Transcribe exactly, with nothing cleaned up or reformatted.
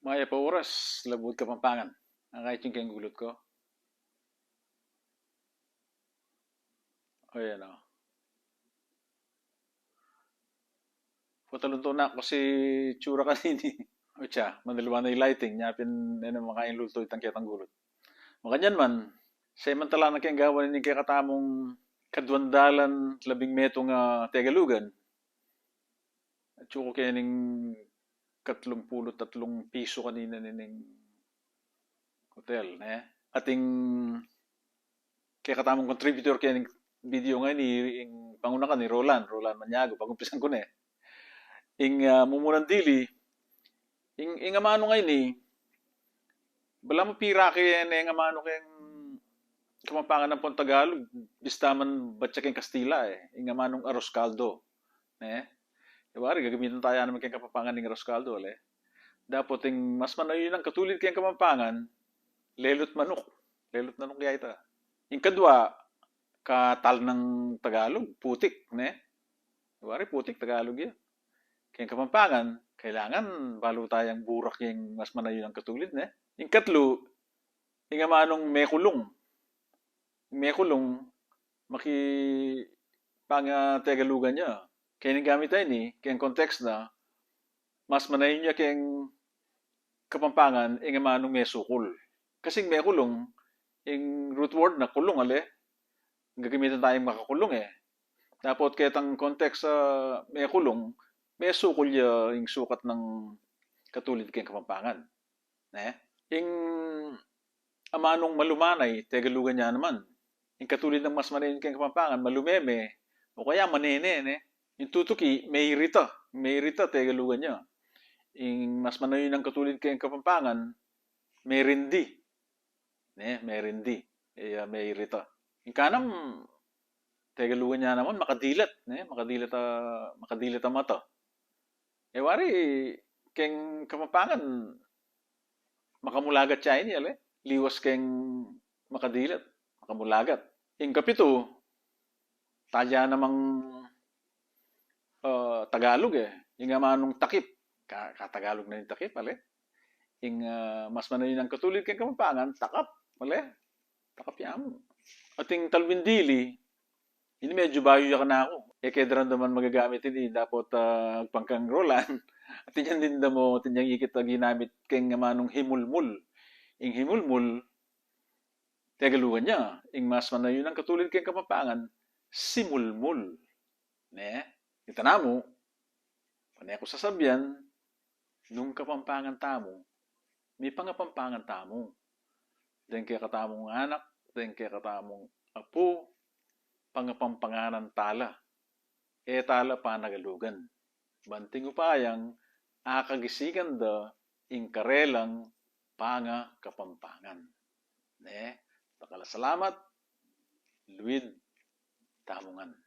Mayap a oras, Labuad Kapampangan. Akakit yu ing keng gulut ku? O, yan o. Patalunto na ku kasi itsura kanini. O, tsa, manaliwa na ing lighting, nya pin, e na makainlulto itang ketang gulut. Makanyan man, semantala na keng gawan ini ing kekatamung kaduang dalan labing metung a Tegalugan. Atyu ku kening katlumpulu't tatlung pisu kanina nining hotel, ne? Ating kekatamung contributor kening video ngeni, ing panguna kan i Roland, Roland Maniago, pag-umpisan ku ne. Ing, ah, mumunan dili, ing, ing amanu ngeni, balamu pirake ne ing amanu keng Kapampangan ampong Tagalog, bista man batya keng Kastila, e. Ing amanung arroz caldo, ne? E wari, gagamitan taya naman keng Kapampangan ing arroz caldo, ale? Dapot ing mas manayun a katulid keng Kapampangan, lelut manuk. Lelut manuk ya ita. Ing kadwa, katal nang Tagalog, putik, ne? E wari, putik, Tagalog ya. Keng Kapampangan, kailangan balu tayang burak ya ing mas manayun a katulid, ne? Ing katlu, ing amanung mekulung. Mekulung, maki pangategalugan ya. Keni gamit a ini, keng context na, mas manayun ya keng Kapampangan, ing amanung mesukul. Kasi ing mekulung, ing root word na kulung, ale? Gagamitan tayang makakulung, e. Dapot ketang context a mekulung, mesukul ya ing sukat nang katulid keng Kapampangan. Ne? Ing amanung malumanay, Tegalugan ya naman. Ing katulid nang mas manayun keng Kapampangan, malumeme, o kaya manene, ne? Ing tutuki, meirita. Meirita, Tegalugan ya. Ing mas manayun a katulid keng Kapampangan, merindi. Ne, merindi. E, ah, meirita. Ing kanam, Tegalugan ya naman, makadilat, ne? Makadilat a, makadilat a mata. E wari, keng Kapampangan, makamulagat ya ini, ale? Liwas keng makadilat, makamulagat. Ing kapitu, taya namang, ah, Tagalog, e. Ing amanung takip. Ka-, katagalog na ning takip, ale? Ing, ah, mas manayun a katulid keng Kapampangan, takap, ale? Takap ya mu. Ating talwing dili, ini medyu bayu ya kanaku. E ke daramdaman magagamit ini, dapot, ah, agpang kang Roland. Atin yang dimdam mu, atin yang ikit a ginamit keng amanung himulmul. Ing himulmul, Tegalugan ya. Ing mas manayun a katulid keng Kapampangan, simulmul. Ne? Ita namu, pane ku sasabian, nung Kapampangan tamu, mipangapampangan tamu. Deng kekatamung anak, deng kekatamung apu, pangapampanganan tala. E tala panagalugan. Ban ting upayang akagisigan da ing karelang pangakapampangan. Ne? Dakal a salamat, luid tamu ngan.